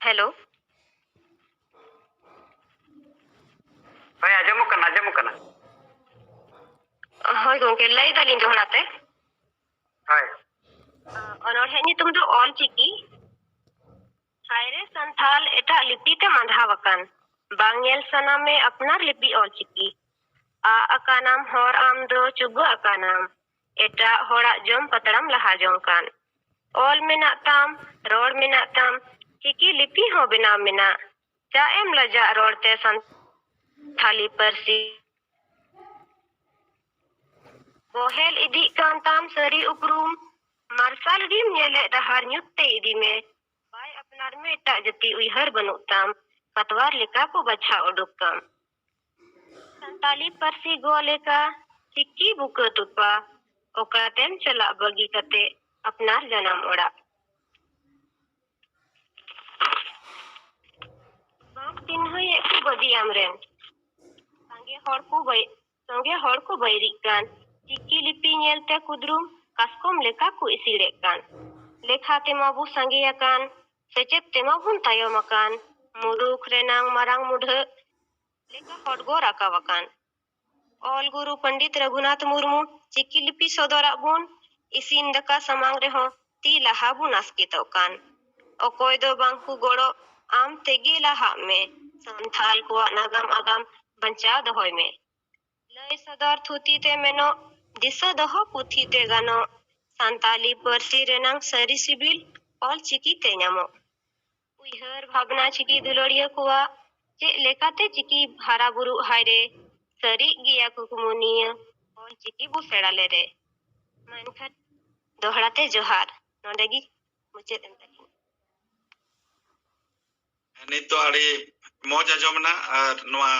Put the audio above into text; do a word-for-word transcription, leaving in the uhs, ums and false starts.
Hello. ᱦᱳᱭ, ᱟᱸᱡᱚᱢᱚᱜ ᱠᱟᱱᱟ, ᱟᱸᱡᱚᱢᱚᱜ ᱠᱟᱱᱟ᱾ ᱦᱳᱭ ᱜᱚᱢᱠᱮ, ᱞᱟᱹᱭ ᱫᱟᱞᱤᱧ ᱫᱚᱦᱲᱟ ᱛᱮ᱾ ᱦᱳᱭ᱾ ᱚᱱᱚᱬᱦᱮ ᱧᱩᱛᱩᱢ ᱫᱚ ᱚᱞ ᱪᱤᱠᱤ᱾ ᱦᱟᱭ ᱨᱮ ᱥᱟᱱᱛᱷᱟᱞ, ᱮᱴᱟᱜ ᱞᱤᱯᱤ ᱛᱮᱢ ᱟᱸᱫᱷᱟᱣ ᱟᱠᱟᱱ᱾ ᱵᱟᱝ ᱧᱮᱞ ᱥᱟᱱᱟ ᱢᱮ ᱟᱯᱱᱟᱨ ᱞᱤᱯᱤ ᱚᱞ ᱪᱤᱠᱤ᱾ ᱟᱜ ᱟᱠᱟᱱᱟᱢ ᱦᱚᱨ ᱟᱢ ᱫᱚ ᱪᱩᱵᱟᱹᱜ ᱟᱠᱟᱱᱟᱢ᱾ ᱮᱴᱟᱜ ᱦᱚᱲᱟᱜ ᱡᱚᱢ ᱯᱟᱛᱲᱟᱢ ᱞᱟᱦᱟ ᱡᱚᱝ ᱠᱟᱱ᱾ ᱚᱞ ᱢᱮᱱᱟᱜ ᱛᱟᱢ, ᱨᱚᱲ ᱢᱮᱱᱟᱜ ᱛᱟᱢ, ᱪᱤᱠᱤ ᱞᱤᱯᱤ ᱦᱚᱸ ᱵᱮᱱᱟᱣ ᱢᱮᱱᱟᱜ᱾ ᱪᱟᱜ ᱮᱢ ᱞᱟᱡᱟᱜ ᱨᱚᱲ ᱛᱮ ᱥᱟᱱᱛᱷᱟᱞᱤ ᱯᱟᱹᱨᱥᱤ? ᱵᱚᱦᱮᱞ ᱤᱫᱤᱜ ᱠᱟᱱ ᱛᱟᱢ ᱥᱟᱹᱨᱤ ᱩᱯᱨᱩᱢ᱾ ᱢᱟᱨᱥᱟᱞ ᱜᱮᱢ ᱧᱮᱞᱮᱫ ᱰᱟᱦᱟᱨ ᱧᱩᱛ ᱛᱮ ᱤᱫᱤ ᱢᱮ᱾ ᱵᱟᱭ ᱟᱯᱱᱟᱨ ᱢᱮ ᱮᱴᱟᱜ ᱡᱟᱹᱛᱤ ᱩᱭᱦᱟᱹᱨ ᱵᱟᱹᱱᱩᱜ ᱛᱟᱢ᱾ ᱠᱟᱛᱣᱟᱨ ᱞᱮᱠᱟ ᱠᱚ ᱵᱟᱪᱷᱟᱣ ᱩᱰᱩᱠ ᱠᱟᱢ᱾ ᱥᱟᱱᱛᱟᱞᱤ ᱯᱟᱹᱨᱥᱤ ᱜᱚ ᱞᱮᱠᱟ ᱪᱤᱠᱤ ᱵᱩᱠᱟᱹ ᱛᱚᱯᱟ᱾ ᱚᱠᱟᱛᱮᱢ ᱪᱟᱞᱟᱜ ᱵᱟᱹᱜᱤ ᱠᱟᱛᱮ ᱟᱯᱱᱟᱨ ᱡᱟᱱᱟᱢ ᱚᱲᱟᱜ? ᱵᱟᱝ ᱪᱤᱱᱦᱟᱹᱭᱮᱫ ᱠᱚ ᱵᱟᱹᱫᱤ ᱟᱢᱨᱮᱱ᱾ ᱥᱟᱸᱜᱮ ᱦᱚᱲ ᱠᱚ ᱵᱟᱹᱭ-, ᱥᱟᱸᱜᱮ ᱦᱚᱲ ᱠᱚ ᱵᱟᱹᱭᱨᱤᱜ ᱠᱟᱱ᱾ ᱪᱤᱠᱤ ᱞᱤᱯᱤ ᱧᱮᱞᱛᱮ ᱠᱩᱫᱽᱨᱩᱢ ᱠᱟᱥᱠᱚᱢ ᱞᱮᱠᱟ ᱠᱚ ᱤᱥᱤᱲᱮᱫ ᱠᱟᱱ᱾ ᱞᱮᱠᱷᱟ ᱛᱮᱢᱟ ᱵᱚ ᱥᱟᱸᱜᱮ ᱟᱠᱟᱱ, ᱥᱮᱪᱮᱫ ᱛᱮᱢᱟ ᱵᱚᱱ ᱛᱟᱭᱚᱢ ᱟᱠᱟᱱ᱾ ᱢᱩᱨᱩᱠᱷ ᱨᱮᱱᱟᱝ ᱢᱟᱨᱟᱝ ᱢᱩᱰᱷᱟᱹᱜ ᱞᱮᱠᱟ ᱦᱚᱰᱜᱚ ᱨᱟᱠᱟᱵ ᱟᱠᱟᱱ᱾ ᱚᱞ ᱜᱩᱨᱩ ᱯᱚᱱᱰᱤᱛ ᱨᱚᱜᱷᱩᱱᱟᱛᱷ ᱢᱩᱨᱢᱩ ᱪᱤᱠᱤ ᱞᱤᱯᱤ ᱥᱚᱫᱚᱨᱟᱜ ᱵᱚᱱ᱾ ᱤᱥᱤᱱ ᱫᱟᱠᱟ ᱥᱟᱢᱟᱝ ᱨᱮᱦᱚᱸ ᱛᱤ ᱞᱟᱦᱟ ᱵᱚᱱ ᱟᱥᱠᱮᱛᱚᱜ ᱠᱟᱱ᱾ ᱚᱠᱚᱭ ᱫᱚ ᱵᱟᱝ ᱠᱚ ᱜᱚᱲᱚ, ᱟᱢ ᱛᱮᱜᱮ ᱞᱟᱦᱟᱜ ᱢᱮ᱾ ᱥᱟᱱᱛᱷᱟᱞ ᱠᱚᱣᱟᱜ ᱱᱟᱜᱟᱢ ᱟᱜᱟᱢ ᱵᱟᱧᱪᱟᱣ ᱫᱚᱦᱚᱭ ᱢᱮ᱾ ᱞᱟᱹᱭ ᱥᱚᱫᱚᱨ ᱛᱷᱩᱛᱤ ᱛᱮ ᱢᱮᱱᱚᱜ, ᱫᱤᱥᱟᱹ ᱫᱚᱦᱚ ᱯᱩᱛᱷᱤ ᱛᱮ ᱜᱟᱱᱚᱜ᱾ ᱥᱟᱱᱛᱟᱞᱤ ᱯᱟᱹᱨᱥᱤ ᱨᱮᱱᱟᱝ ᱥᱟᱹᱨᱤ ᱥᱤᱵᱤᱞ ᱚᱞ ᱪᱤᱠᱤ ᱛᱮ ᱧᱟᱢᱚᱜ᱾ ᱩᱭᱦᱟᱹᱨ ᱵᱷᱟᱵᱽᱱᱟ ᱪᱤᱠᱤ ᱫᱩᱞᱟᱹᱲᱤᱭᱟᱹ ᱠᱚᱣᱟᱜ ᱪᱮᱫ ᱞᱮᱠᱟᱛᱮ ᱪᱤᱠᱤ ᱦᱟᱨᱟ ᱵᱩᱨᱩᱜ ᱦᱟᱭ ᱨᱮ ᱥᱟᱹᱨᱤᱜ ᱜᱮᱭᱟ ᱠᱩᱠᱢᱩ ᱱᱤᱭᱟᱹ ᱚᱞ ᱪᱤᱠᱤ ᱵᱚ ᱥᱮᱬᱟ ᱞᱮᱨᱮ᱾ ᱢᱟ ᱮᱱᱠᱷᱟᱱ ᱫᱚᱦᱲᱟ ᱛᱮ ᱡᱚᱦᱟᱨ, ᱱᱚᱰᱮ ᱜᱮ ᱢᱩᱪᱟᱹᱫ ᱮᱱ ᱛᱟᱹᱞᱤᱧᱟ᱾ ᱱᱤᱛ ᱫᱚ ᱟᱹᱰᱤ ᱢᱚᱡᱽ ᱟᱸᱡᱚᱢ ᱮᱱᱟ ᱟᱨ ᱱᱚᱣᱟ